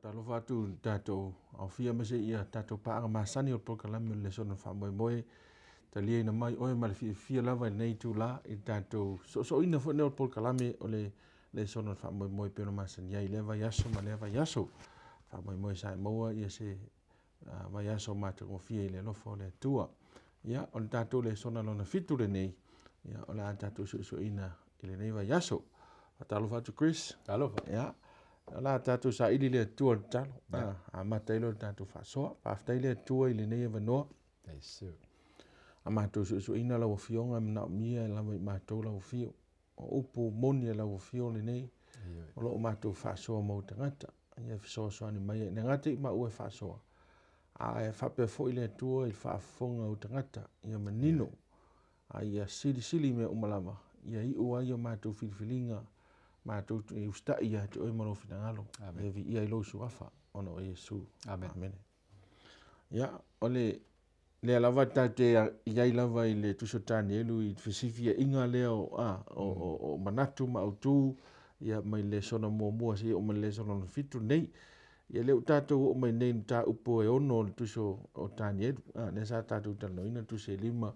Faatalofa atu i le tatou aofia aemaise ia tatou paaga masani o le polokalame o le Lesona o le Faamoemoe, taliaina mai oe ma le fiafia lava i lenei itula i le tatou soosooina foi lenei o le polokalame o le Lesona o le Faamoemoe e pei ona masani ai i lea vaiaso ma lea vaiaso. Faamoemoe sa e maua se vaiaso matagofie i le alofa o le Atua. Ia, o le tatou lesona lona 7 lenei o le a tatou suesueina i lenei vaiaso. Faatalofa atu Chris. Talofa. Ia, o le a tatou saili le Atua i le tatalo amata ai lea o le tatou faasoa. Faafetai le Atua i lenei avanoa a matou suesueina lau Afioga, e manaomia lava e matou lau afio. O upu moni a lau Afio lenei o lo o matou faasoa mo tagata. Ia fesoasoani mai, e le gata ia maua e faasoa, ae faapea foi le Atua i le faafofoga a ou tagata ia manino, a ia silisili i mea uma lava, ia iu ai a matou filifiliga matou te usitai ia te Oe ma lou finagalo. Ia viia ai lou Suafa ona o Iesu. Amene. Ia, o lea lava tatou te i ai lava i le Tusi o Tanielu i le fesifiaiga lea o manatu ma autu mai le lesona muamua seia oo mai i le lesona lona 7 lenei. Ia lea ua tatou oo mai nei i le mataupu e 6 o le Tusi o Tanielu, lea sa tatou talanoaina tusi e 5,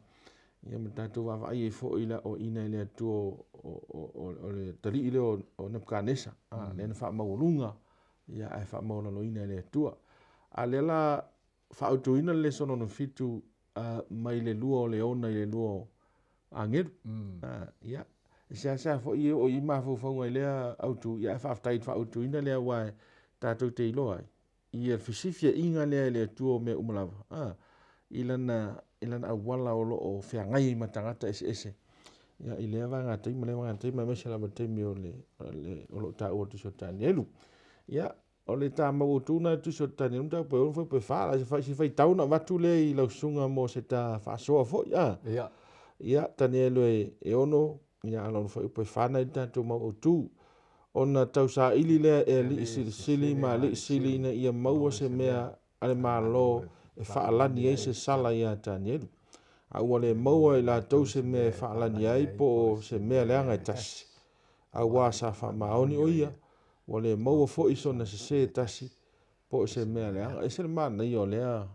ma tatou vaavaai ai foi i le aoaiga e le Atua o le atalii lea o Nepakanesa, lea na faamaualuga ae faamaualaloina e le Atua. A o lea o le a faaautuina le lesona lona 7 mai le 2 o Leona i le 2 o Agelu. Ia, e seasea foi oo i ai mafaufauga i lea autu, ae faafetai i le faaautuina lea, aua tatou te iloa ai le fesifiaiga lea e le Atua o mea uma lava i lana auala o lo o feagai ai ma tagata eseese i lea vaegataimi ma lea vaegataimi, aemaise lava i le taimi o lo o taua i le Tusi o Tanielu. Ia, o le ta mau autu lena i le Tusi o Tanielu mataupu e 6 fuaiupu e 4. Se faitau ona avatu lea i lau susuga mo se ta faasoa foi. Ia. Ia, Tanielu e 6 a o lona fuaiupu e 4 lena e i ai le tatou mau autu. Ona tausaili lea e alii silisili ma alii sili ina ia maua se mea a le Malo e faalani ai se sala ia Tanielu, a ua le maua e i latou se mea e faalani ai po o se mea leaga e tasi, aua sa faamaoni o ia, ua le maua foi sona sese e tasi po o se mea leaga. E ese le manaia o lea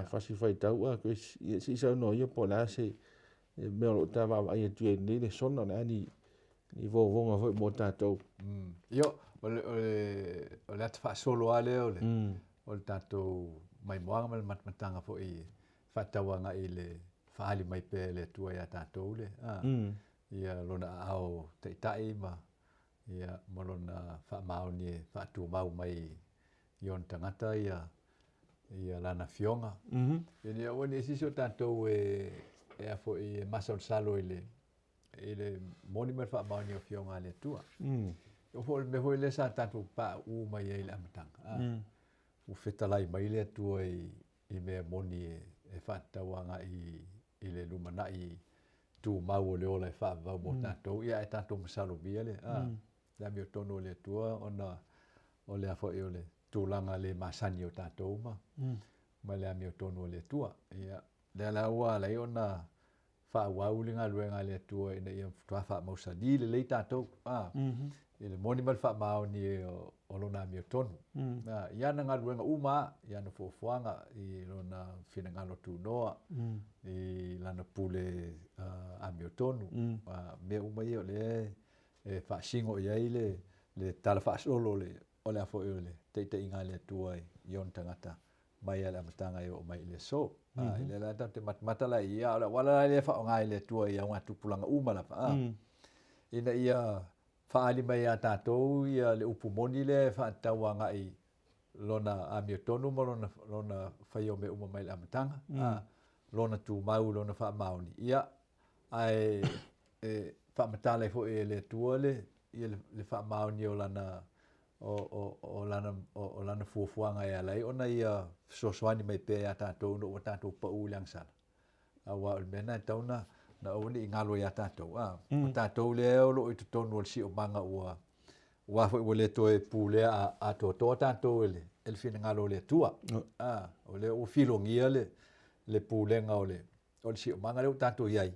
fasi faitau Chris, ia se i saunoa ia po o le a se mea o lo o ta vaavaai atu ai i lenei lesona, o le a ni vovoga foi mo tatou. Ia, o le ata faasolo lava lea o le tatou maimoaga ma le matamataga foi e faatatau agai i le faaali mai pea e le Atua ia tatou le, ia Lona aao taitai ma, ia, ma Lona faamaoni e faatumau mai i ona tagata ia, ia Lana Afioga. Ina ia aua ne i i ai se isi o tatou e, e a foi, e masalosalo i le, i le moni ma le faamaoni o Afioga a le Atua. O foi le mea foi lea sa tatou pauu mai ai i le amataga, ua fetalai mai le Atua i mea moni e faatatau agai i le lumanai tumau o le ola e faavavau mo tatou, ia ae tatou masalomia le le amiotonu o le Atua ona o le a foi o le tulaga le masani o tatou ma le amiotonu o le Atua. Ia, lea la ua ala ai ona faaauau le galuega a le Atua ina ia matua faamausali lelei tatou i le moni ma le faamaoni o Lona amiotonu i ana galuega uma lava, i ana fuafuaga, i Lona finagalo tunoa, i Lana pule amiotonu, mea uma ia o lea e faasino i ai le tala faasolo o le a foi o le taitaiga a le Atua i ona tagata mai lava i le amataga e oo mai i le aso. O lea la tatou te matamata la i i, a o le auala la lea e faaaoga e le Atua i augatupulaga uma lava, ina ia faaali mai ia tatou ia le upu moni lea e faatatau agai lona amiotonu ma lona faia o mea uma mai le amataga, lona tumau, lona faamaoni, ia, ae e faamatala ai foi e le Atua le, ia le faamaoni o lana o lana fuafuaga e ala ai ona ia fesoasoani mai pea ia tatou ina ua tatou pau i le agasala. Aua o le mea lena e tatau ona aua ne i galo ia tatou, a, o tatou lea o lo o i totonu o le siomaga ua, aua foi ua le toe pulea atoatoa tatou e le finagalo o le Atua. A, o lea ua filogia le pulega o le siomaga lea ua tatou i ai,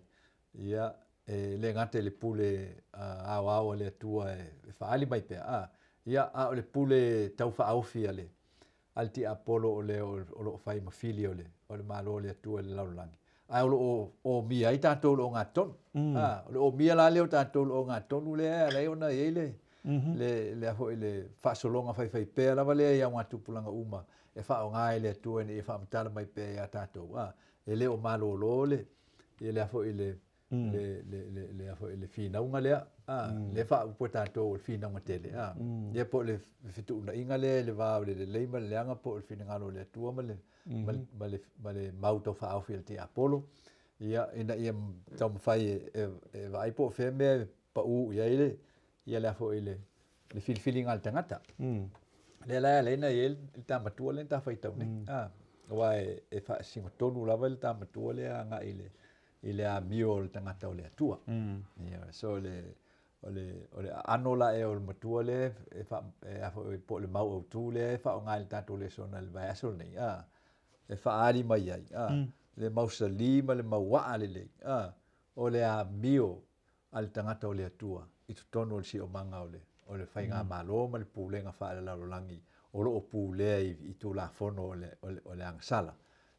ia, e le gata i le pule aoao a le Atua e faaali mai pea, a, Ia, a o le pule tau faaofi a le a le tiapolo o le o lo o fai ma fili o le o le Malo o le Atua i le lalolagi, ae o lo o omia ai tatou i le ogatotonu. A, o le omia la lea o tatou i le ogatotonu lea e ala ai ona i ai le le le a foi le faasologa faifaipea lava lea i augatupulaga uma e faaaoga e le Atua ina ia faamatala mai pea ia tatou, a, e le o malolo le ia le a foi le le le le le a foi le finauga lea, a, lea e faaupu e tatou o le finauga tele, a, ia po o le fetuunaiga lea i le va o le lelei ma le leaga po o le finagalo o le Atua ma le ma le ma le ma le mau tau faaofi a le tiapolo, ia, ina ia taumafai e e vaai po o fea mea e pau i ai le ia le a foi le le filifiliga a le tagata. Lea la e ala ai ona i ai le ta matua lea na ta faitau nei, a, aua e faasinotonu lava le ta matua lea agai i le i le amio o le tagata o le Atua. Ioe, so le o le o le aano la ea o le matua lea e faa e a foi po o le mau autu lea e faaaoga i le tatou lesona i le vaiaso lenei, a, e faaali mai ai, a, le mausali ma le mauaa lelei, a, o le amio a le tagata o le Atua i totonu o le siomaga o le o le faigamalo ma le pulega faalelalolagi o lo o pulea i i Tulafono o le o le o le agasala.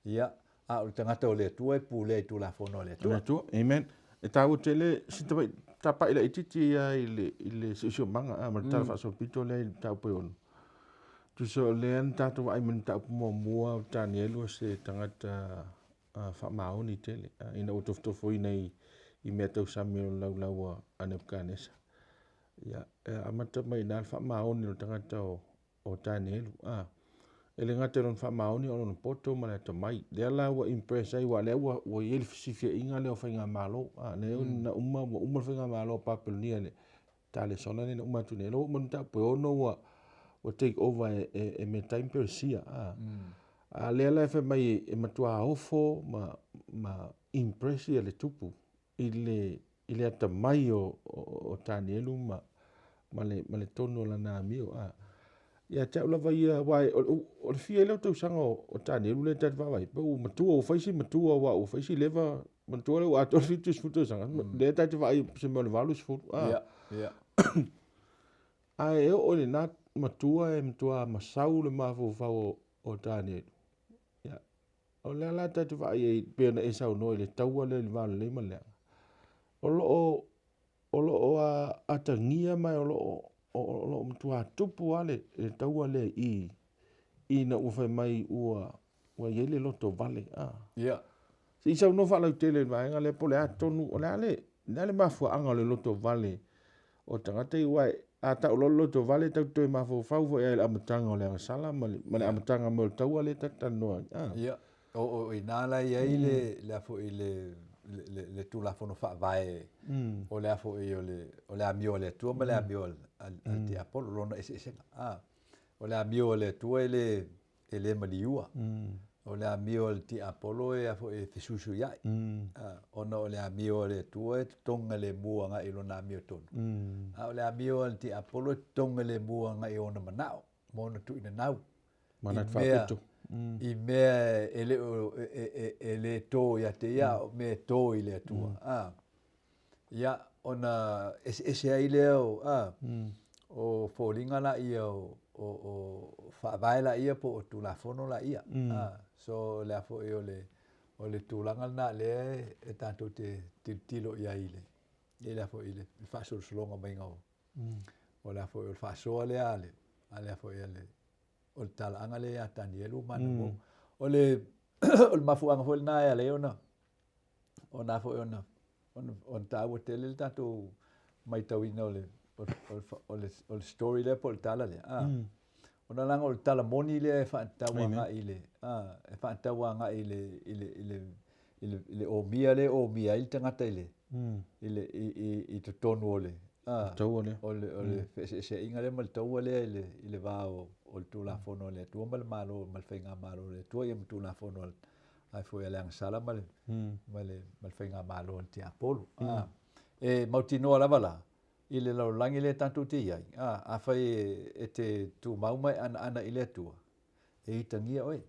Ia, a o le tagata o le Atua e pulea i Tulafono a le Atua. Atua. Amen. E taua tele si tamai tapa'i laitiiti ia i le i le siosiomaga a ma le tala faasolopito lea i le mataupu e 6. Tusa o lea na tatou vaai mai le mataupu muamua o Tanielu o se tagata faamaoni tele ina ua tofotofoina i i mea tau sami o le laulau a Nebukanesa. Ia, e amata mai i ina le faamaoni o le tagata o o Tanielu. A, e le gata i lona faamaoni a o lona poto ma le atamai. Lea la ua impress ai aua o lea ua ua i ai le fesifiaiga lea o faigamalo. A, lea na uma ua uma le faigamalo a Papelonia i le Talesona lea na uma atu nei, lea ua uma le mataupu e 6 ua ua take over e e e Metai ma Peresia. A, a lea la e fai mai e matua ofo ma ma impress le tupu i le i le atamai o o Tanielu ma ma le ma le tonu o lana amio. A, ia te au lava ia, aua o le fia lea o tausaga o Tanielu lea ta te vaavaai, pe ua matua, ua fai si matua aua ua fai si leva, manatua lea ua atoa le 70 tausaga, lea ta te vaai se mea o le 80. A, ia. Ae e oo i lena matua e matua masau le mafaufau o Tanielu. Ia, o lea la ta te vaai ai pei ona e saunoa i le taua lea i le va lelei ma le leaga. O lo o o lo o atagia ma o lo o o lo o matua tupu lava le le taua lea i i ina ua fai mai ua ua i ai le loto vale. A. Ia. Se i saunoa faalautele i le vaega lea po o le a tonu, o le a le, le a le mafuaaga o le loto vale o tagata ia, aua a tau loa le loto vale tatou te toe mafaufau foi lava i le amataga o le agasala ma le, ma le amataga mai o le taua lea ta te talanoa ai. A. Ia, o, o i ina la e i ai le, le a foi le, le, le Tulafono Faavae o le a foi o le, o le amio a le Atua ma le amio a le tiapolo, lona eseesega. A. O le amio a le Atua e le, e le maliua. O le amio a le tiapolo e a foi e fesuisuia'i. A, ona o le amio a le Atua e totogalemu agai i lona amiotonu. A o le amio a le tiapolo e totogalemu agai i ona manao ma ona tuuinanau. Manatu faapito. I mea e le o e le tō ia te ia, a o mea e tō i le Atua. A, ia, ona eseese ai lea o, a, o foliga laia o, o, o faavae laia po o Tulafono laia. A, so o le a foi o le, o le tulaga lena lea e tatou te tilotilo i ai i le, i le a foi i le faasolosologa maiga o, o le a foi o le faasoa lea a le, a le a foi a le, o le talaaga lea ia Tanielu ma ana uo. O le, o le mafuaaga foi lena e ala ai ona, ona a foi ona, ona, ona taua tele le tatou maitauina o le, o le, o le, o le story lea po o le tala lea. A, ona leaga o le tala moni lea e faatatau agai i le, a, e faatatau agai i le, i le, i le, i le, i le omia lea e omia ai le tagata i le, i le, i, i, i totonu o le, a, taua lea. o le, o le feeseeseaiga lea ma le taua lea i le, i le va o, o le Tulafono a le Atua ma le Malo, ma le Faigamalo a le Atua, ia ma Tulafono a, ai foi a le agasala ma le, ma le, ma le Faigamalo a le tiapolo. A, e mautinoa lava la, i le lalolagi lea tatou te i ai, a, afai e, e te tumau ma e anaana i le Atua, e itagia oe.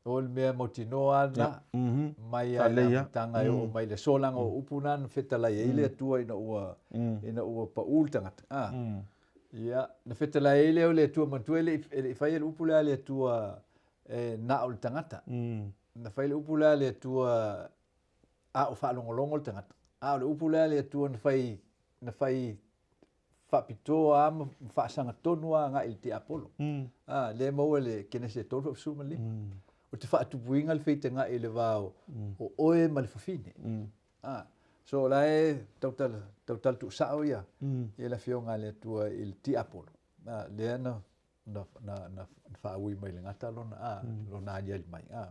O le mea mautinoa lava lena, mai lava i le amataga e oo mai i le aso, leaga o upu na na fetalai ai le Atua ina ua, ina ua pau le tagata, a. Ia, na fetalai ai lea o le Atua manatua e le i, e le i faia le upu lea a le Atua e na o le tagata. Na fai le upu lea a le Atua a o faalogologo le tagata. A o le upu lea a le Atua na fai, na fai faapitoa lava ma faasagatonu lava agai i le tiapolo. A, lea e maua i le Kenese e 3 15. Ou te faatupuina le feitagai i le va o oe ma le fafine. A, so o la e tautala, tautala tuusao ia, ia le Afioga a le Atua i le tiapolo. A, lea na, na, na, na faaui mai i le gata lona, a, lona aliali mai. A,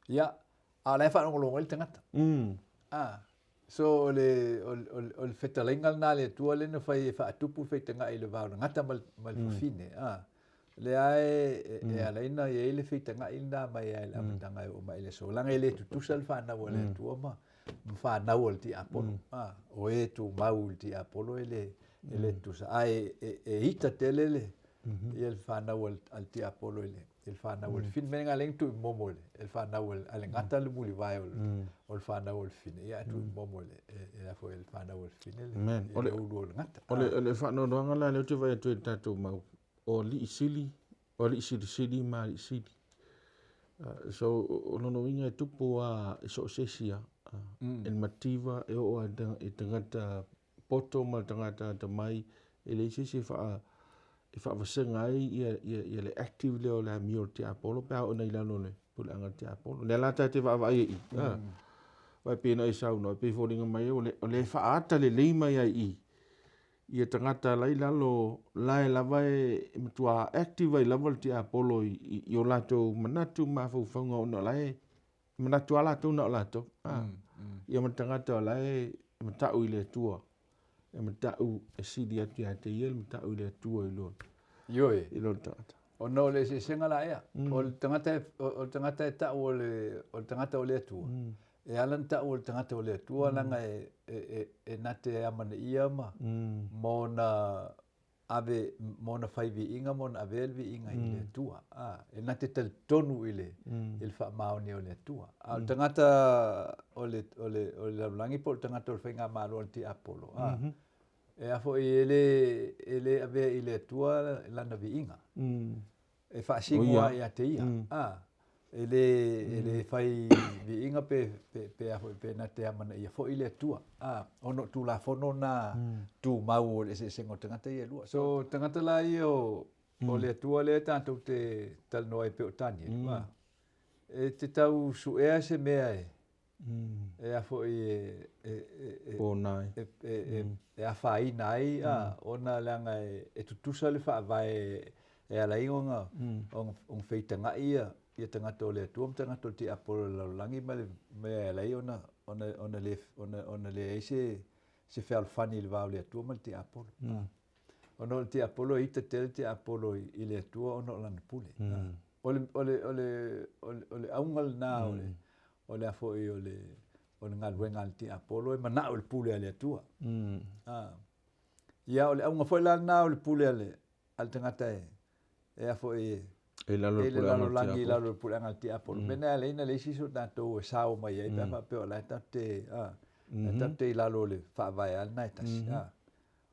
ia, a o la e faalogologo ai le tagata. A, so o le, o, o, o le fetalaiga lena a le Atua lea na fai e faatupu le feitagai i le va o le gata ma le, ma le fafine. A, lea e, e, e ala ai ona i ai le feitagai lena mai lava i le amataga e oo mai i le aso, leaga e le tutusa le fanau a le Atua ma, ma fanau a le tiapolo. A, o e tumau i le tiapolo e le, e le tutusa, ae e, e ita tele le, ia le fanau a le tiapolo i le, i le fanau a le fafine. Mea lena lea na tuu i momo e le fanau a le gata le mulivae o le fanau a le fafine, ia ae tuu i momo e le, e le fanau a le fafine le ulu o le gata. O le faanoanoaga la lea ou te vaai atu ai i le tatou mau, o alii sili, o alii silisili ma alii sili. So o lona uiga e tupu lava i so o se isi lava. E le mativa e oo lava i tagata poto ma le tagata atamai, e leai se isi e faa e faavasega ai ia, ia, ia le active lea o le amio o le tiapolo pe a oo ina i lalo o le puleaga a le tiapolo. O lea la ta te vaavaai ai i i, aua e pei ona e saunoa, e pei e foliga mai o lea e faaata lelei mai lava i i ia tagata la e i lalo, la e lava e matua active ai lava le tiapolo i o latou manatu ma mafaufauga ona o la e manatu lava latou na o latou. Ia ma le tagata o la e matau i le Atua, e matau e sili atu ia te ia le matau i le Atua i lo Ioe. I lo le tagata. Ona o le eseesega la ea. O le tagata o le tagata e tau o le o le tagata o le Atua. E ala ona tau o le tagata o le Atua leaga e e e na te amanaia ma ma ona ave ma ona fai viiga ma ona avea le viiga i le Atua. A, e na te talitonu i le i le faamaoni o le Atua. A o le tagata o le o le o le lalolagi po o le tagata o le faigamalo a le tiapolo, a, e a foi e le e le avea i le Atua lana viiga. E faasino lava ia te ia. A, e le, e le fai viiga pe, pe, pe a foi pe na te amanaia foi le Atua. A, ona o Tulafono na tumau o le eseesega o tagata ia e lua. So, tagata la ia o, o le Atua lea tatou te talanoa ai pei o Tanielu, a, e te tau suea se mea e, e a foi e, e, e, e, e, e afaina ai, a, ona leaga e, e tutusa le faavae e ala ai ona, ona, ona feitagai ia, ia tagata o le Atua ma tagata o le tiapolo o le lalolagi ma le mea e ala ai ona, ona, ona le, ona, ona leai se, se fealofani i le va o le Atua ma le tiapolo. Ona o le tiapolo e ita tele le tiapolo i, i le Atua ona o lana pule. O le, o le, o le, o le, o le auga lena o le, o le a foi o le, o le galuega a le tiapolo e manao i le pule a le Atua. A. Ia o le auga foi la lena o le pule a le, a le tagata e, e a foi e, e i lalo i le lalolagi i lalo o le puleaga a le tiapolo. Mea lena e ala ai ona leai se isi o tatou e sao mai ai pe a faapea o la e tatou te, a, la e tatou te i lalo o le faavae lava lena e tasi. A.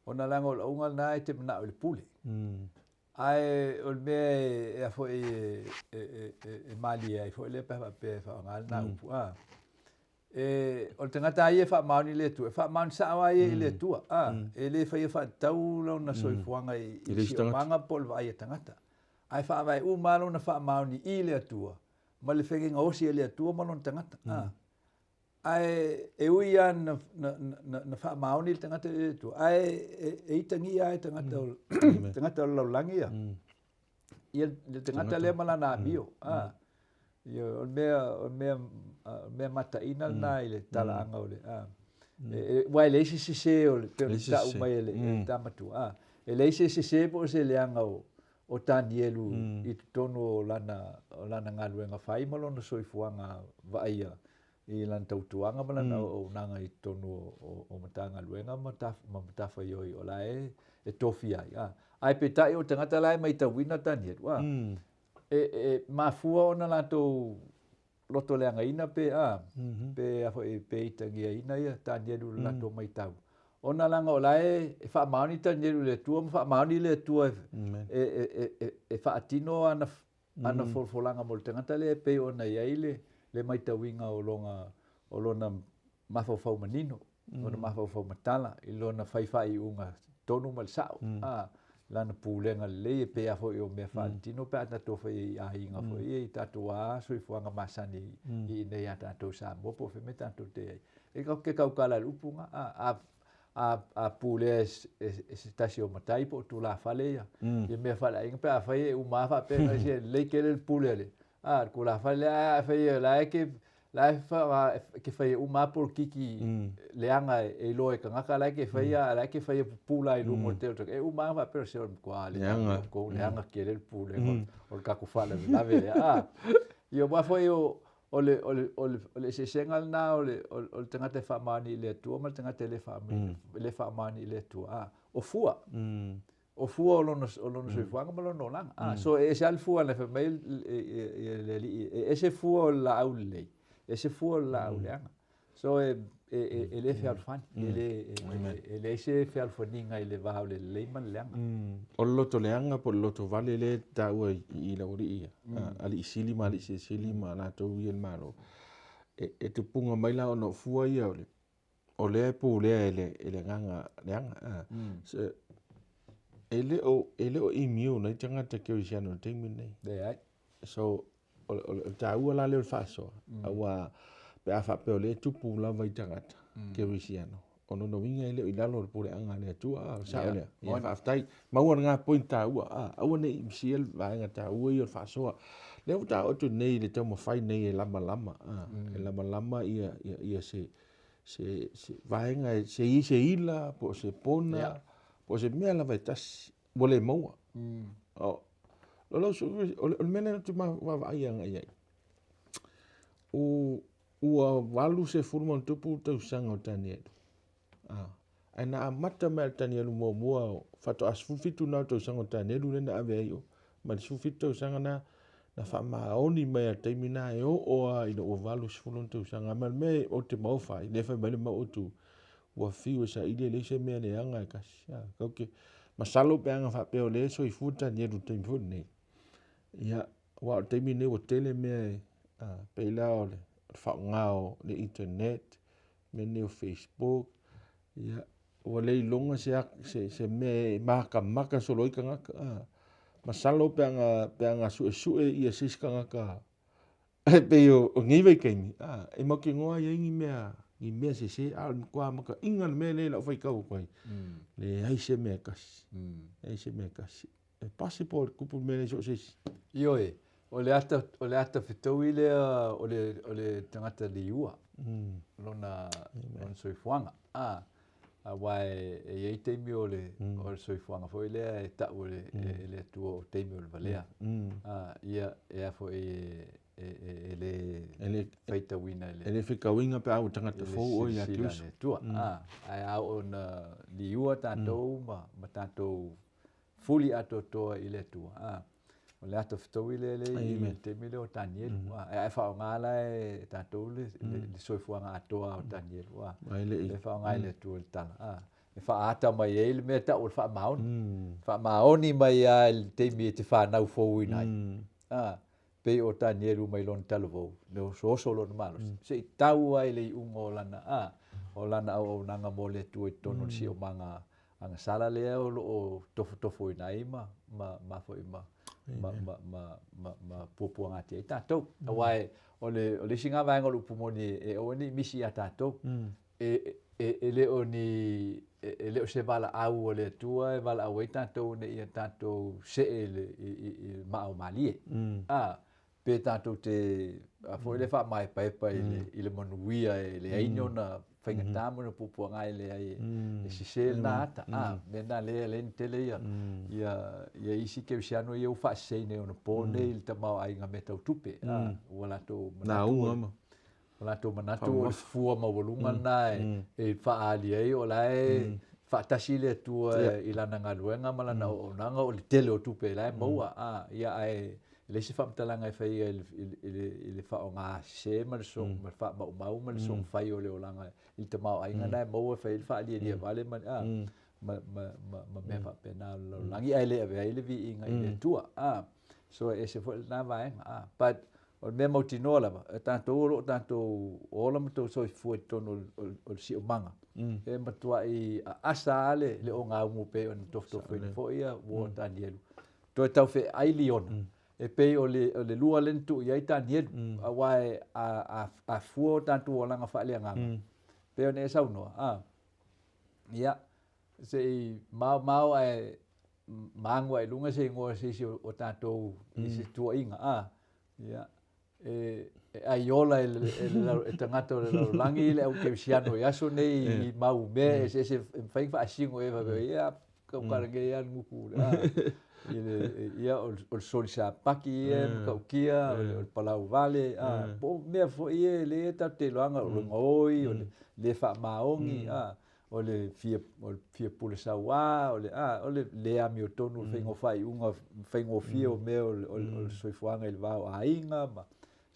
Ona leaga o le auga lena e te manao i le pule. Ae o le mea e a foi e, e, e, e malie ai foi lea pe a faapea e faaaoga lena upu, a. E, o le tagata lava ia e faamaoni i le Atua, e faamaoni sao lava ia i le Atua, a. E le faia faatatau lona soifuaga i, i le siomaga po o le vaai a tagata. Ae faavae uma lava lona faamaoni i le Atua, ma le feagaiga osi a le Atua ma lona tagata, a. Ae e ui lava na, na, na, na faamaoni le tagata i le Atua, ae e, e itagia lava e tagata o, tagata o le lalolagi ia, ia le tagata lea ma lana amio. A, ia, o le mea, o le mea, o le mea mataina lena i le talaaga o le, a, aua e leai se sese o le, pei ona tau mai e le, e le tama matua, a, e leai se sese po o se leaga o, o Tanielu i totonu o lana, o lana galuega fai ma lona soifuaga vaaia i lana tautuaga ma lana auaunaga i totonu o, o Matagaluega ma, ma matafaioi o la e, e tofia ai. A. Ae peitai o tagata la e maitauina Tanielu, a, e, e mafua ona latou lotoleagaina pe, a, pe a foi pe itagiaina ia Tanielu i le latou maitau. Ona leaga o la e faamaoni Tanielu i le Atua ma faamaoni le Atua e faatino ana ana folafolaga mo le tagata lea e pei ona i ai le le maitauina o lona o lona mafaufau manino, lona mafaufau matala i lona fai faaiuga tonu ma le sa'o, a, lana pulega lelei e pei lava foi o mea faaletino pe a tatou faia i aiga foi ia i tatou lava soifuaga masani i inei ia tatou i Samoa po o fea mea tatou te i ai. E tatou te tautala i le upu lena, a, a, a pulea e se tasi o matai po o tulafale ia ia mea faaleaiga pe afai e uma lava faapea e se lelei tele le pule a le a le tulafale lea, ae afai o la e te la e e te faia uma lava polokiki leaga e iloa e tagata la e te faia, a o la e te faia pupula i luga o le tele o tagata, e uma lava faapea se o le matua le Leaga. tou leaga tele le pulega o le tatou faalavelave lea. A, ia aua foi o o le o le o le o le eseesega lena o le o le tagata e faamaoni i le Atua ma le tagata e le faamaoni e le faamaoni i le Atua. A, o fua. O fua o lona o lona soifuaga ma lona olaga. A, so e ese lava le fua na fai mai le Alii, e ese fua o le laau lelei, ese fua o le laau leaga. So e e e le fealofani, e le e leai se fealofaniga i le va o le lelei ma le leaga. O le loto leaga po o le loto vale lea e taua i lau alii ia, alii sili ma alii silisili ma latou ia i le Malo, e tupuga mai la ona o fua ia o le o lea e pulea e le agaga leaga. E le o immune ai tagata kerisiano i le taimi lenei. Leai. So, o le taua la lea o le faasoa, aua pe a faapea o lea e tupu lava i tagata kerisiano, o lona uiga e le o i lalo o le puleaga a le Atua. A o le sao lea? Ia faafetai. Maua lena point taua, aua ne i misia le vaega taua ia o le faasoa. Lea ua taua atu nei i le taumafai nei e lamalama, e lamalama ia se vaega, se i ai se ila po o se pona po o se mea lava e tasi ua le maua. O le mea lea ou te vaavaai agai i ai, ua 80+ tausaga o Tanielu, ae na amata mai lava i le Tanielu muamua, faatoa 17 na o tausaga o Tanielu lea na ave ai i o, mai le 17 tausaga na faamaoni mai lava i le taimi lena e oo lava ina ua 80 tausaga. Ma le mea ou te maofa ai, lea e fai mai le Maotu, ua fiu e saili e leai se mea leaga e tasi. Ou te masalo pe ana faapea o lea e soifua Tanielu i le taimi foi lenei, ia, aua o le taimi lenei ua tele mea e pei la o le faaaoga o le internet, mea nei o facebook, ia, ua le iloga se mea e matamata solo ai tagata. Masalo pe ana suesue se isi tagata e pei o lenei vaitaimi, e mautinoa e i ai ni mea sese, a o le matua mataina o le mea lea i lau faitau atu ai, leai se mea e tasi, leai se mea e tasi. E possible e tupu le mea lea i so o se isi. Ioe, o le ata, o le ata fetaui lea o le, o le tagata liua, lona, lona soifuaga. A, aua e, e i ai taimi o le, o le soifuaga foi lea e tau e le, e le Atua o taimi o le valea. A, ia, e a foi e, e, e, e le E le faitauina e le, e le faitauina pe a ua tagata e le fou oe ia silasila a Keriso. le Atua. A, ae a oo ina liua tatou ma, ma tatou fuli atoatoa i le Atua. A, o le ata fetaui lea lea i le taimi lea o Tanielu. A, ae a faaaoga la e tatou le, le, le soifuaga atoa o Tanielu. A, e faaaoga e le Atua le tala. A, e faaata mai ai le mea tau o le faamaoni. Faamaoni mai lava i le taimi e te fanau fouina ai. A, pei o Tanielu mai lona talavou, le osooso o lona malosi, se i tau ai le iuga o lana, a, o lana auaunaga mo le Atua i totonu o le siomaga agasala lea o lo o tofotofoina ai ma, ma, ma foi ma, ma, ma, ma, ma, ma puapuagatia ai tatou. Aua e, o le, o le isi lena vaega o le upu moni e aua ne i misi ia tatou, e, e, e le o ni, e, e le o se valaau a le Atua e valaau ai tatou ina ia tatou see i le, i, i, i le maa o malie. A, pe tatou te a foi lea faamaepaepa i le, i le manuia e leai ni ona faigata ma ona puapuaga e leai e sese lena ata. A, mea lena lea e ala ai ona tele ia, ia, ia isi kerisiano ia ua faaseseina i onapo nei i le tamaoaiga mea tau tupe. A, ua latou manatu Lauga ma. O latou manatu o le fua maualuga lena e faaali ai o la e faatasi le Atua i lana galuega ma lana auaunaga o le tele o tupe la e maua, a, ia ae E leai se faamatalaga e faia i le faaaoga sese ma le ma le faamaumau ma le sogafai o le olaga i le tamaoaiga lena e maua e fai ai le faalialia vale ma le ma mea faapena o le lalolagi ae le avea ai le viiga i le Atua. So e ese foi lena vaega. But o le mea mautinoa lava, e tatou o loo tatou ola ma tou soifua i totonu o le siomaga, e matuai aasa lava le ogaumu pei ona tofotofoina foi ia uo o Tanielu. Toe tau feai liona, e pei o le lua lea na tuu i ai Tanielu, aua a fua o tatou olaga faaleagaga, pei ona e saunoa, ia, se i maomao ae magu ae i luga se igoa o se isi o tatou i se tuuaiga, ia, e aiola e le tagata o le lalolagi le au kerisiano i aso nei i mau mea eseese e mafai ona faasino i ai faapea, ia, taukalagei lava le gutu i le, ia, o le soli sapaki ia e matautia, o le palau vale, po o mea foi ia lea tatou te iloaina, o le gaoi, o le le faamaoni, o le fia pule sauā, o le o le le amiotonu, le faiga o faaiuga faigofie o mea o le soifuaga i le va o aiga ma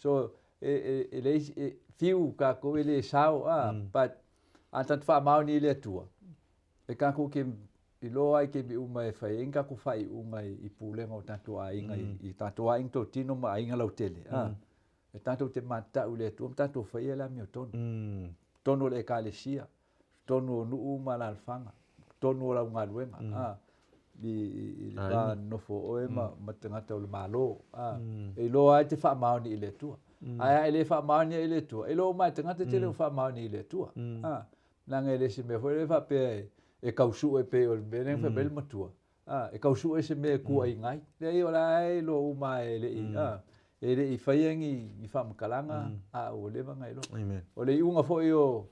so e leai e fiu tatou e le sao but a tatou faamaoni i le Atua e tatou te iloa ai taimi uma e fai ai ni tatou faaiuga i pulega o tatou aiga i tatou aiga totino ma aiga lautele e tatou te matatau i le Atua ma tatou faia le amiotonu totonu o le ekalesia, totonu o nuu ma alaalafaga, totonu o lau galuega, i le va nonofo o oe ma tagata o le Malo, e iloa ai te faamaoni i le Atua. Ae a e le faamaoni i le Atua, e iloa uma e tagata e te le o faamaoni i le Atua. Leaga e le se mea foi lea faapea e tausue pei o le mea lea na fai mai le matua, e tausue se mea e tuuaiga ai. Leai o la e iloa uma e le i e le i faia ni faamatalaga a ua leva ona iloa. O le iuga foi o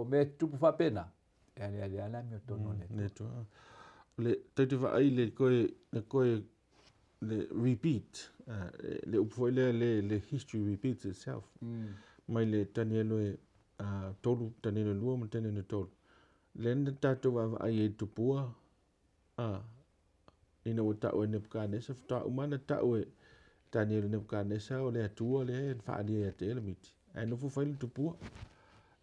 mea tutupu faapena, e aliali lava le amiotonu a le Atua. O le tou te vaai le toe le repeat, le upu foi lea le history repeats itself. Mai le Tanielo e 3, Tanielo 2 ma Tanielo 3. Lea na tatou vaavaai ai i tupua ina ua tau e Nebukadnesa, faatoa uma ona tau e Tanielo Nebukadnesa o le Atua lea e faaalia ia te ia le miti, ae nofo fai le tupua.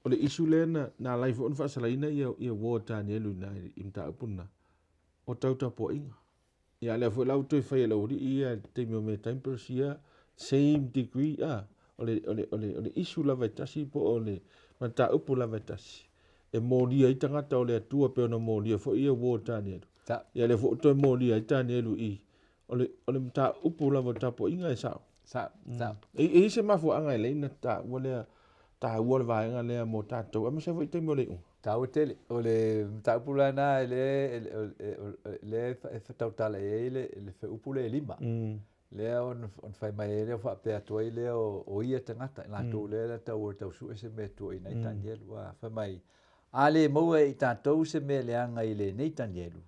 O le issue lea na ala ai foi ona faasalaina ia uo o Tanielo i mataupu lena, o tau tapuaiga. Ia lea foi la ua toe fai e le aualii ia i le taimi o mea emperors ia, same degree, o le issue lava e tasi po o le mataupu lava e tasi. E molia ai tagata o le Atua pei ona molia foi ia uo o Tanielo. Ia lea foi ua toe molia ai Tanielo i o le mataupu lava o le tapuaiga e sao. Sao, sao. E i ai se mafuaaga e alai ona taua lea, taua le vaega lea mo tatou, aemaise foi taimi o le iuga. Taua tele. O le mataupu la lena lea e tautala i ai le fuaiupu lea e 5. Lea ona fai mai ai lea faapea atu ai lea o ia tagata, latou lea tau tausue se mea e tuuaiina ai Tanielu. Fai mai, a le maua e i tatou se mea leaga i lenei Tanielu,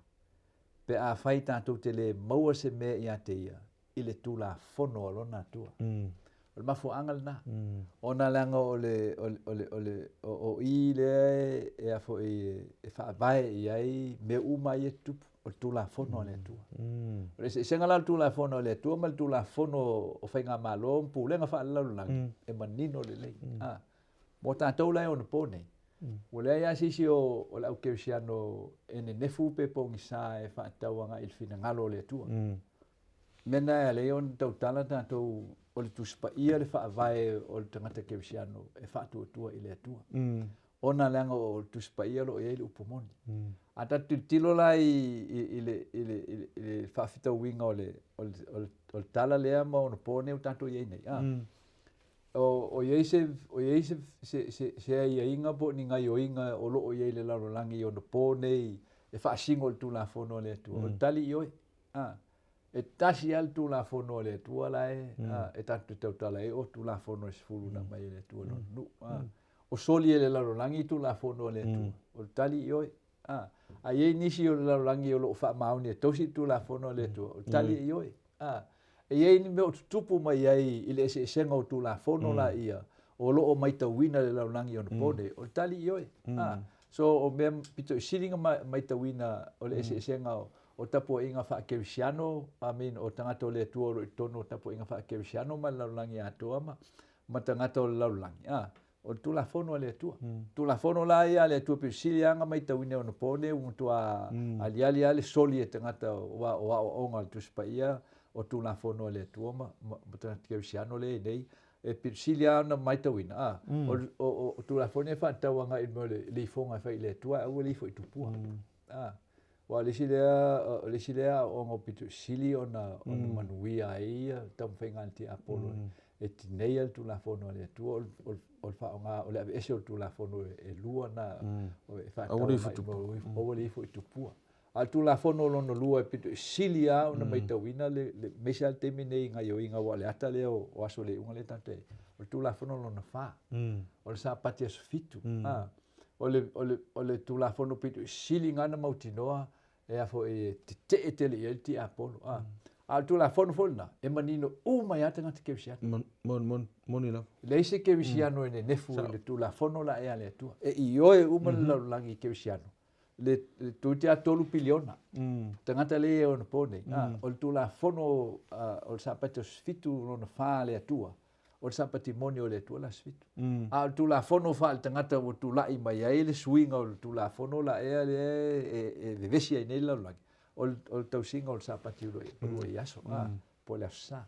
pe a fai tatou te le maua se mea ia te ia i le Tulafono a lona Atua. O le mafuaaga lena. Ona leaga o le o i lea e a foi e faavae i ai mea uma ia tutupu, o le Tulafono a le Atua. O le eseesega la o le Tulafono a le Atua ma le Tulafono o Faigamalo ma Pulega faalelalolagi, e manino lelei. Mo tatou la e onapo nei, ua leai lava se isi o le au kerisiano e nenefu pe pogisa e faatatau agai i le finagalo o le Atua. Mea na e ala ai ona tautala tatou o le Tusi Paia le faavae o le tagata kerisiano e faatuatua i le Atua. Ona leaga o le Tusi Paia o lo o i ai le upu moni. A tatou tilotilo la i le faafitauiga o le tala lea ma ona po nei ua tatou i ai nei, o i ai se aiaiga po o ni gaioiga o lo o i ai i le lalolagi i ona po nei e faasino i le Tulafono a le Atua, o le tali ioe. E tasi lava le Tulafono a le Atua la e tatou te tautala ai o Tulafono e 10 na aumai e le Atua i lona nuu. O soli e le lalolagi Tulafono a le Atua, o le tali ioe. A i ai nisi o le lalolagi o lo o faamaoni e tausi le Tulafono a le Atua, o le tali e ioe. E i ai ni mea o tutupu mai ai i le eseesega o Tulafono laia o lo o maitauina le lalolagi onapo nei, o le tali ioe. So o mea pito i sili ona maitauina o le eseesega o o tapuaiga faakerisiano, I mean o tagata o le Atua o lo o i totonu o tapuaiga faakerisiano ma le lalolagi atoa ma ma tagata o le lalolagi, a, o le Tulafono a le Atua. Tulafono la ia a le Atua pito sili lava ona matauina i ona po nei ua matua aliali lava le soli e tagata aua o aoaoga a le Tusi Paia o Tulafono a le Atua ma ma tagata kerisiano lea e i ai nei, e pito sili lava ona matauina, a, o Tulafono ia e faatatau agai i le mea o le ifoga e fai i le Atua ae aua le ifo i tupua. A, aua o le isi lea, o le isi lea aoaoga pito sili ona ona manuia ai ia taumafaiga a le tiapolo e tineia le Tulafono a le Atua, o le faaaoga, o le aveese o le Tulafono e lua na e faatatau agai aua le ifo i tupua. A o le Tulafono lona lua e pito sili lava ona matauina le aemaise lava le taimi lenei i gaoioiga aua o le ata lea o aso o le iuga lea tatou te i ai, o le Tulafono lona fa, o le Sapati aso fitu. O le Tulafono pito sili lena ona mautinoa e a foi e tetee tele i ai le tiapolo. A o le Tulafono foi lena, e manino uma ai lava tagata kerisiano. Moni lava. E leai se kerisiano e nenefu i le Tulafono la ea a le Atua. E ioe uma le lalolagi i kerisiano. Le toeitiiti lava 3 piliona tagata lea e i ai onapo nei. O le Tulafono o le Sapati aso fitu lona fa a le Atua, o le Sapati moni o le Atua le aso fitu. A o le Tulafono faale-tagata ua tulai mai ai le suiga o le Tulafono la ea lea e vevesi ai nei le lalolagi, o le tausiga o le Sapati o lua i aso, po o le Aso Sa.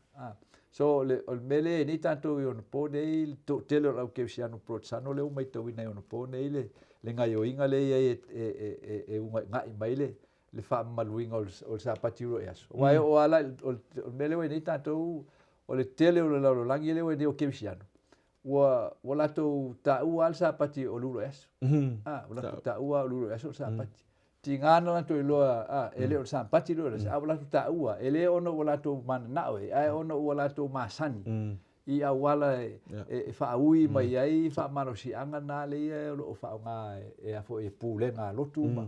So, o le mea lea e i ai nei tatou i onapo nei, le toatele o le au kerisiano Polotesano lea ua matauina i onapo nei le gaoioiga lea e i ai e ugaigai mai le faamamaluina o le Sapati uluai aso. Aua e oo lava la i le mea lea ua i ai nei tatou, o le tele o le lalolagi lea ua i ai nei o kerisiano, ua latou taua lava le Sapati o le uluai aso. Ua latou taua lava o le uluai aso o le Sapati. Tiga ona latou iloa, e le o le Sapati le uluai aso, a ua latou taua, e le ona ua latou mananao ai, ae ona ua latou masani i auala e faaui mai ai faamalosiaga na lea o lo o faaaoga e a foi e pulega a lotu ma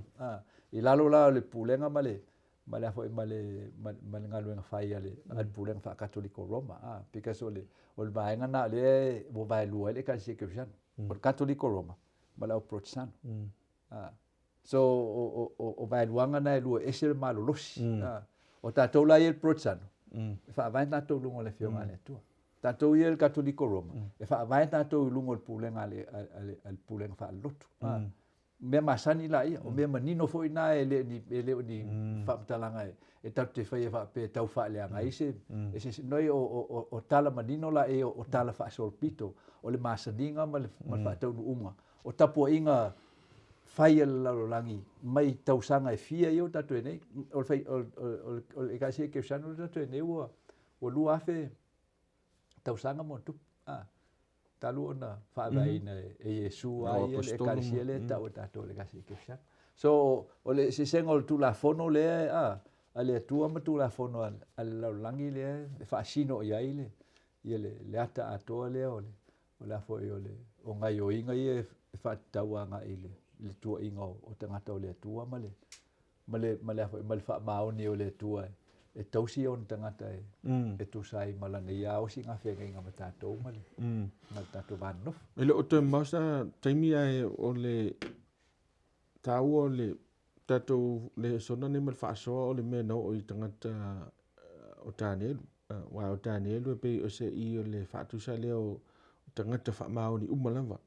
i lalo la o le pulega ma le ma le a foi ma le ma le galuega fai a le pulega faa-Katoliko Roma, because o le o le vaega na lea ua vaelua ai le Ekalesia Kerisiano, o le Katoliko Roma ma le au Polotesano. So o vaeluaga na e lua e ese le malolosi. O tatou la ia i le Polotesano, e faavae tatou i luga o le Afioga a le Atua. Tatou ia i le Katoliko Roma, e faavae tatou i luga o le pulega a le pulega faalelotu. Mea masani la ia, o mea manino foi na e le o ni faamatalaga e tatou te faia faapea e tau faaleaga ai se isi. Noi o tala manino la ia, o tala faasolopito, o le masaniga ma le faataunuuga o tapuaiga fai a le lalolagi mai tausaga e fia ia ua tatou i ai nei. O le Ekalesia Kerisiano lea tatou i ai nei ua 2000 tausaga ma ona tupu, talu ona faavaeina e Iesu a ia le Ekalesia lea e tau e tatou o le Ekalesia Kerisiano. So o le eseesega o le Tulafono lea a le Atua ma Tulafono a le lalolagi lea e faasino i ai le ata atoa lea o le O le a foi o le o gaioiga ia e faatatau agai i le tuuaiga o tagata o le Atua ma le ma le ma le a foi ma le faamaoni o le Atua e tausi ona tagata e tusa ai ma lana ia aosiga feagaiga ma tatou ma le ma le tatou va nonofo. E le o toe mamao sa taimi ae o le taua o le tatou lesona nei ma le faasoa o le mea na oo i tagata o Tanielu. Aua o Tanielu e pei o se i o le faatusa lea o tagata faamaoni uma lava.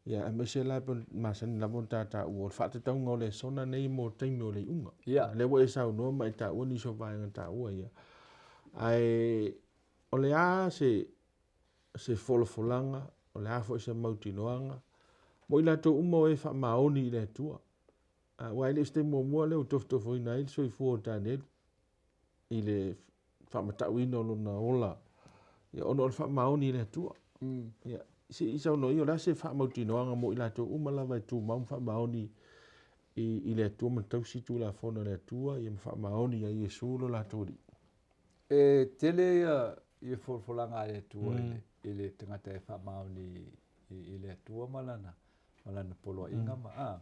Ia, aemaise la pei ona masani lava ona ta taua, o le faatatauga o lesona nei mo taimi o le iuga. Lea ua e saunoa ma e taua nisi o vaega taua ia. Ae o le a se se folafolaga, o le a foi se mautinoaga mo i latou uma o e faamaoni i le Atua. Aua e le o se taimi muamua lea ua tofotofoina ai le soifua o Tanielu i le faamatauina o lona ola, ia, ona o le faamaoni i le Atua. Ia, se i saunoa ia, o le a se faamautinoaga mo i latou uma lava e tumau ma faamaoni i le Atua ma tausi Tulafono a le Atua, ia ma faamaoni ia Iesu lo latou Alii? E tele ia folafolaga a le Atua i le tagata e faamaoni i le Atua ma lana ma lana poloaiga ma a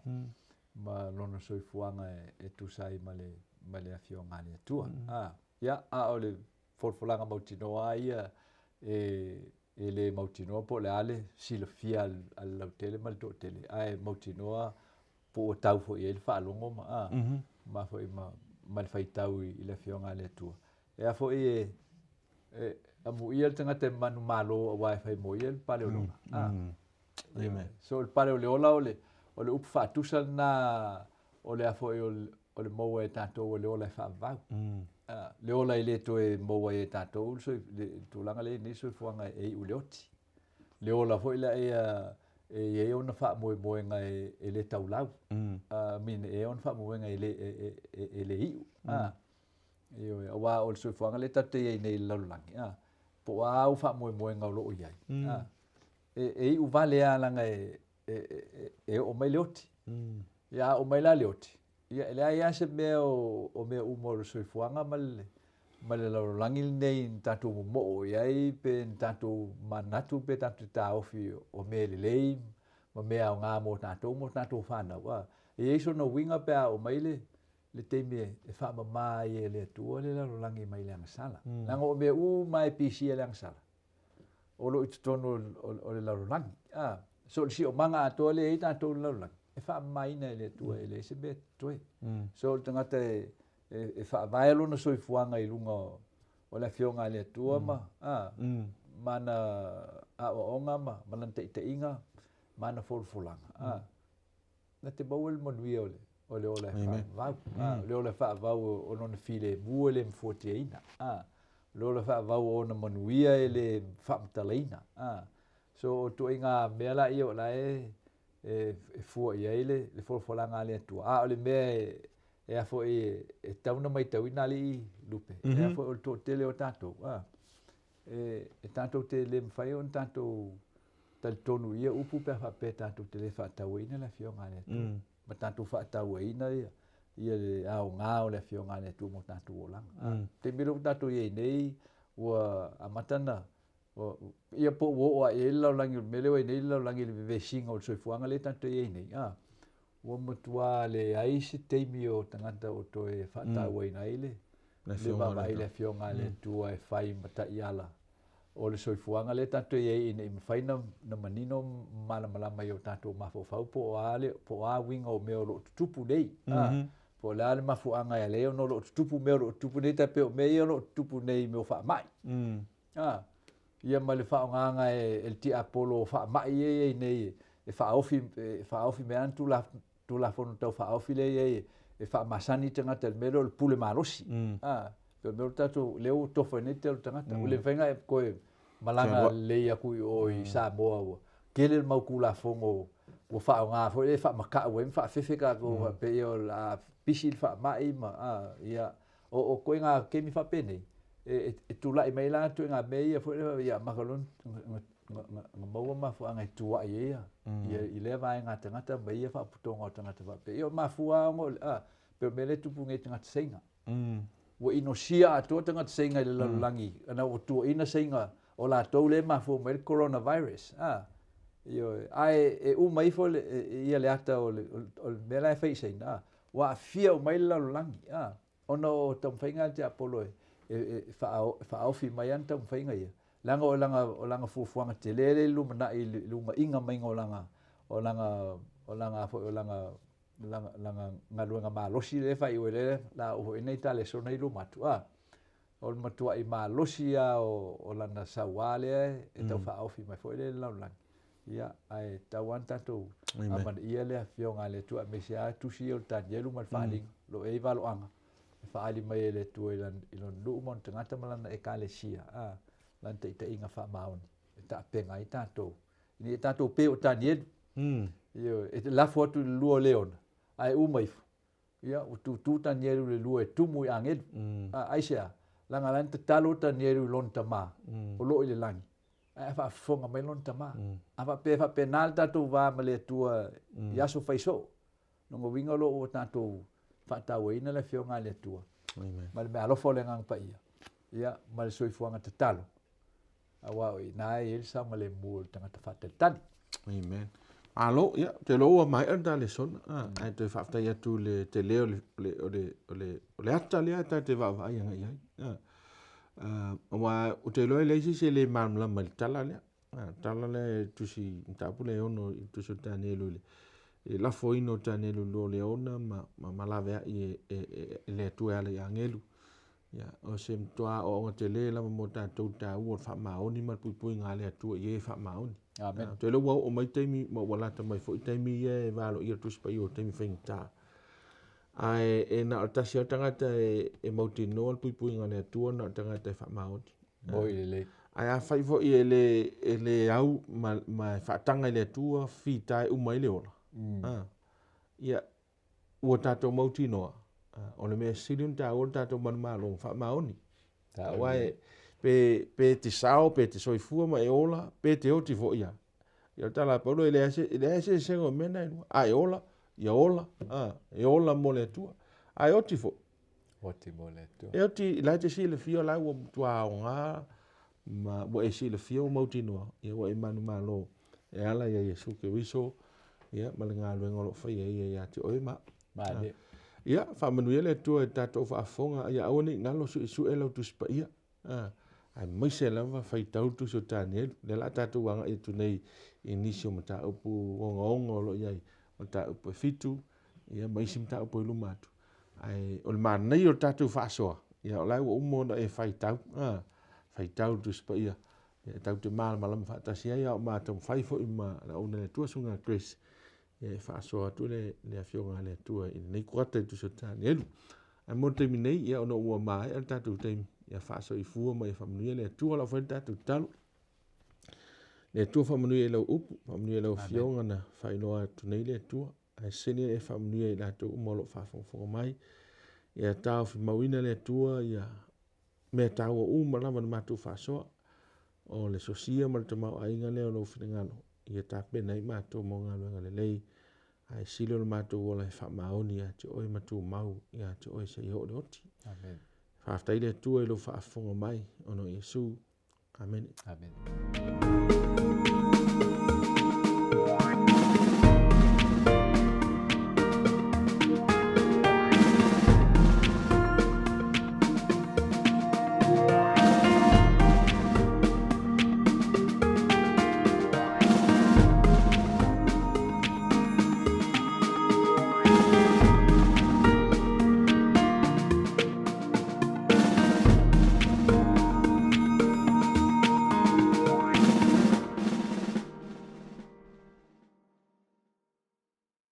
ma lona soifuaga e tusa ai ma le ma le afioga a le Atua. A ia a o le folafolaga mautinoa lava ia e le mautinoa po o le a le silafia a le lautele ma le toatele, ae mautinoa po ua tau foi i ai le faalogo ma a. ma foi ma le faitau i le Afioga a le Atua. E a foi e amuia le tagata e manumalo auā e fai mo ia le pale o le ola. Amen. So o le pale o le ola o le upu faatusa lena o le a foi o le maua e tatou o le ola e faavavau. Le ola e le toe maua ai e tatou le tulaga lea e i ai nei le soifuaga e iu i le oti. Le ola foi lea e i ai ona faamoemoega e le taulau. I mean, e i ai ona faamoemoega e le iu. Ioe, auā o le soifuaga lea tatou te i ai nei i le lalolagi, po o a au faamoemoega o lo o i ai, e iu vale lava leaga e oo mai le oti. Ia a oo mai la le oti, ia e leai lava se mea o mea uma o le soifuaga ma le lalolagi lenei na tatou momoo i ai pe na tatou manatu pe tatou te taofi o mea lelei ma mea aoga mo tatou ma tatou fanau, e i ai sona uiga pe a oo mai le taimi e faamama ai e le Atua le lalolagi mai le agasala. Leaga o mea uma lava e pisia i le agasala, o lo o i totonu o le lalolagi. So o le siomaga atoa lea e i ai tatou i le lalolagi, e faamamaina e le Atua e leai se mea e totoe. So o le tagata e faavae lona soifuaga i luga o le Afioga a le Atua ma ana aoaoga ma lana taitaiga ma ana folafolaga, na te maua le manuia o le ola e faavavau. O le ola e faavavau o lona filemu e le mafuatiaina. O le ola e faavavau o ona manuia e le faamatalaina. So o ituaiga mea laia o la e fua i ai le folafolaga a le Atua. A o le mea e a foi e tatau ona matauina alii Lupe, e a foi o le toatele o tatou, e tatou te le mafai ona tatou talitonu i ia upu pe a faapea tatou te le faatauaina le Afioga a le Atua, ma tatou faatauaina ia le aoga o le Afioga a le Atua mo tatou olaga. Taimi lea ua tatou i ai nei, ua amata na ia po ua oo lava i ai le lalolagi o le mea lea ua i ai nei le lalolagi i le vevesiga o le soifuaga lea tatou te i ai nei, ua matua leai se taimi o tagata o toe faatauaina ai le vaavaai i le Afioga a le Atua e fai ma taiala o le soifuaga lea tatou te i ai ina ia mafai ona manino ma malamalama i o tatou mafaufau po o a uiga o mea o lo o tutupu nei. Po o le a le mafuaaga e ala ai ona o lo o tutupu mea o lo o tutupu nei, tai pei o mea ia o lo o tutupu nei i mea o faamai. Ia ma le faaaogaga e le tiapolo o faamai ia e i ai nei e faaofi mai ana Tulafono Tau Faaofi lea e i ai e faamasani tagata i le mea lea o le pule malosi. Pei o le mea lea tatou lea ua tofa ai nei le tele o tagata. Ua le mafai ona e toe malaga lelei atu i o i Samoa ua tele le mau Tulafono ua faaaoga foi lea e faamatau ai ma faafefe tatou faapea o le a pisi le faamai ma ia o ituaiga taimi faapenei e tulai mai la ituaiga mea ia foi lea ia amata loa ona maua mafuaaga e tuuai ai ia i lea vaega tagata ma ia faaputoga o tagata faapea. Ia o mafua lava ona pei o le mea lea e tupu nei i tagata Saina. Ua inosia atoa tagata Saina i le lalolagi ona ua tuuaina Saina o latou lea e mafua mai le coronavirus. Ioe, ae e uma ifo ia le ata o le mea la e fai i Saina, ua aafia uma ai le lalolagi ona o taumafaiga a le tiapolo e faaofi mai ana taumafaiga ia, leaga o lana fuafuaga tele lea i le lumanai i le unaiga maiga o lana o lana o lana foi o lana lana galuega malosi lea e faaiu ai lea la oo foi nei talesona i luma atu o le matuai malosi lava o lana sauā lea e tau faaofi mai foi lea i le lalolagi. Ia, ae tatau lava ona tatou amanaia le Afioga a le Atua aemaise lava tusi ia o le Tanielu ma le Faaaliga, o lo o i ai valoaga e faaali mai e le Atua i lona nuu ma ona tagata ma lana Ekalesia, lana taitaiga faamaoni e taapega ai tatou, ina ia tatou pei o Tanielu. Ioe, e lafo atu i le lua o leona, ae uma ifo, ia, ua tutu Tanielu i le lua e tumu i agelu. Aisea? Leaga la na tatalo Tanielu i lona tama o lo o i le lagi, ae a faafofoga mai lona tama. A faapea e faapena le tatou va ma le Atua i aso fai soo, lona uiga o lo o ua tatou faatauaina le Afioga a le Atua ma le meaalofa o le Agaga Paia, ia, ma le soifuaga tatalo, aua o i ina e i ai le saogalemu o le tagata faatalitali. Amen. Malo, ia, ou te iloa ua maea le ta lesona, ae toe faafetai atu i le tele o le ata lea e tatou te vaavaai agai i ai. Aua ou te iloa e leai se isi e le malamalama i le tala lea. Le tala lea e tusi, mataupu lea e 6 i le tusi o Tanielu i le le lafoina o Tanielu 2:6 ma laveai e le Atua e ala i agelu. Ia, o se matua aoaoga tele lava mo tatou i le taua o le faamaoni ma le puipuiga a le Atua i e faamaoni. Amen. Ou te iloa ua oo mai taimi ma ua lata mai foi taimi ia e valoia le Tusi Paia o taimi faigata. Ae e na o le tasi lava le tagata e mautinoa le puipuiga a le Atua na o le tagata e faamaoni. Moi lelei. Ae afai foi e le au ma e faataga i le Atua fita e uma ai le ola, ia, ua tatou mautinoa, o le mea sili ona taua lo tatou manumalo, faamaoni. Aua pe e te sao pe e te soifua ma e ola, pe e te oti foi lava. Ia o le tala a Paulo, e leai lava se eseesega o mea na e lua. A e ola, ia ola, e ola mo le Atua. A e oti foi, oti mo le Atua. E oti, la e te silafia o la ua matua aoga ma ua e silafia ua mautinoa, ia ua e manumalo e ala ia Iesu Keriso, ia, ma le galuega o lo o faia e Ia ia te oe ma au. Male. Ia, faamanuia le Atua i le tatou faafofoga, ia aua ne i galo suesue lau Tusi Paia, aemaise lava faitau le Tusi o Tanielu. O lea o le a tatou agai atu nei i nisi o mataupu ogaoga o lo o i ai, mataupu e 7, ia ma isi mataupu i luma atu. Ae o le manaia o le tatou faasoa, ia o la ua uma ona e faitau, faitau i le Tusi Paia, e tatou te malamalama faatasi ai, a o ma taumafai foi ma le auauna a le Atua le Susuga ia Chris e faasoa atu le Afioga a le Atua i lenei kuata i le Tusi o Tanielu. Ae mo le taimi nei, ia ona ua maea le tatou taimi, ia faasoifua ma ia faamanuia le Atua. O le a fai le tatou tatalo. Le Atua faamanuia i lau upu, faamanuia i lau Afioga na faailoa atu nei le Atua. Ae sili ona e faamanuia i latou uma o lo o faafogafoga mai. Ia taofimauina le Atua ia mea taua uma lava na matou faasoa. O le sosia ma le tamaoaiga lea o lou finagalo, ia tapena ai matou mo galuega lelei. Ae sili lo matou ola e faamaoni ia te oe ma tumau ia te oe seia oo i le oti. Amen. Faafetai le Atua i lou faafofoga mai ona o Iesu. Amene. Amen.